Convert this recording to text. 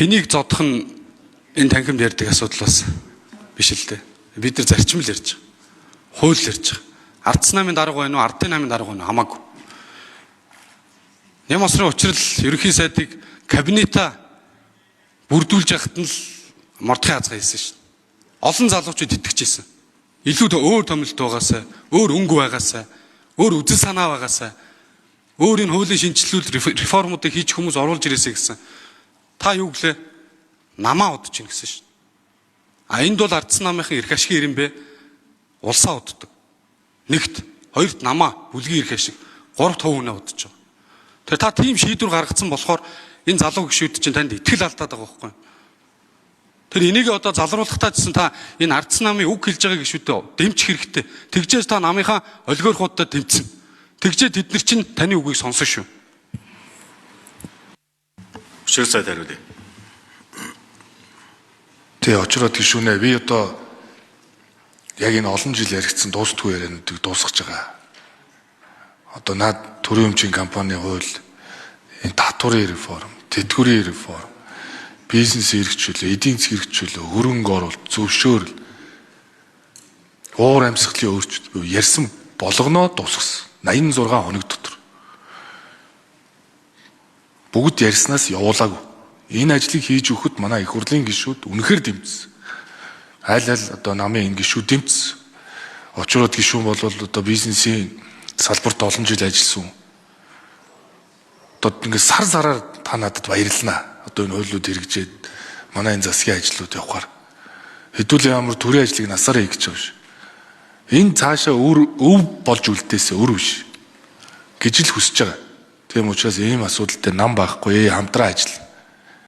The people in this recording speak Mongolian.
Хэнийг зодох нь энэ танхимд ярьдаг асуудал бас биш л дээ. Бид нар зарчим л ярьж байгаа. Хууль ярьж байгаа. Ардс намын дарга байна уу, ардын намын дарга байна уу хамаагүй. Ням осрын учрал ерөнхий сайдыг кабинета бүрдүүлж яхад нь л мордохын хазгаа хийсэн шин. Олон залуучууд итгэжсэн. Илүү өөр томилт байгаасай, өөр өнгө байгаасай, өөр үзэл санаа байгаасай, өөр энэ хуулийн шинжилэлүүд реформуудыг хийж хүмүүс оруулж ирээсэй гэсэн. Та юу гэлээ? Намаа удаж гин гэсэн шин. А энд бол ардсан намынхан эрх ашигын ирэн бэ? Улсаа уддаг. Нэгт, хоёрт намаа бүлгийн эрх ашиг, гуравт хувь хүнээ удаж байгаа. Тэгэхээр та тийм шийдвэр гаргацсан болохоор энэ залуу гишүүд чинь танд итгэл алдаад байгаа байхгүй юу? Тэр энийг одоо залруулахдаа гэсэн та энэ ардсан намын үг хэлж байгаа гишүүдэд дэмжих хэрэгтэй. Тэгжээс та намынхаа олигархуудад дэмжсэн. Тэгжээ тэд нар чинь таны үгийг сонсон шүү. Өчигдөр сайд хариулъя. Тий, очроод гишүүнээ би одоо яг энэ олон жил яригдсан дуустгүй яриануудыг дуусгаж байгаа. Одоо наад төрийн өмчийн компани хууль, энэ татварын реформ, тэтгэврийн реформ, бизнес эрх чөлөө, эдийн засгийн эрх чөлөө, хөрөнгө оруулалт, зөвшөөрөл, уур амьсгалын өөрчлөлт буюу ярьсан болгоноо дуусгасан. 86 хоног дотор. Бүгд ярьснаас явуулаагүй. Энэ ажлыг хийж өгөхөд манай их хурлын гишүүд үнэхээр дэмжсэн. Аль аль одоо намын энэ гишүүд дэмжсэн. Очроод гишүүн бол одоо бизнесийн салбарт олон жил ажилласан. Одоо ингээд сар сараар та надад баярлнаа. Одоо энэ хуулиуд хэрэгжээд манай энэ засгийн ажлууд явахаар хэдүүлээ ямар төрийн ажлыг насаараа хийж байгаа биш. Энэ цаашаа өөр өв болж үлдээсээ өөр биш гэж л хүсэж байгаа. Тийм учраас ийм асуудал дээр нам байхгүй, хамтран ажиллана.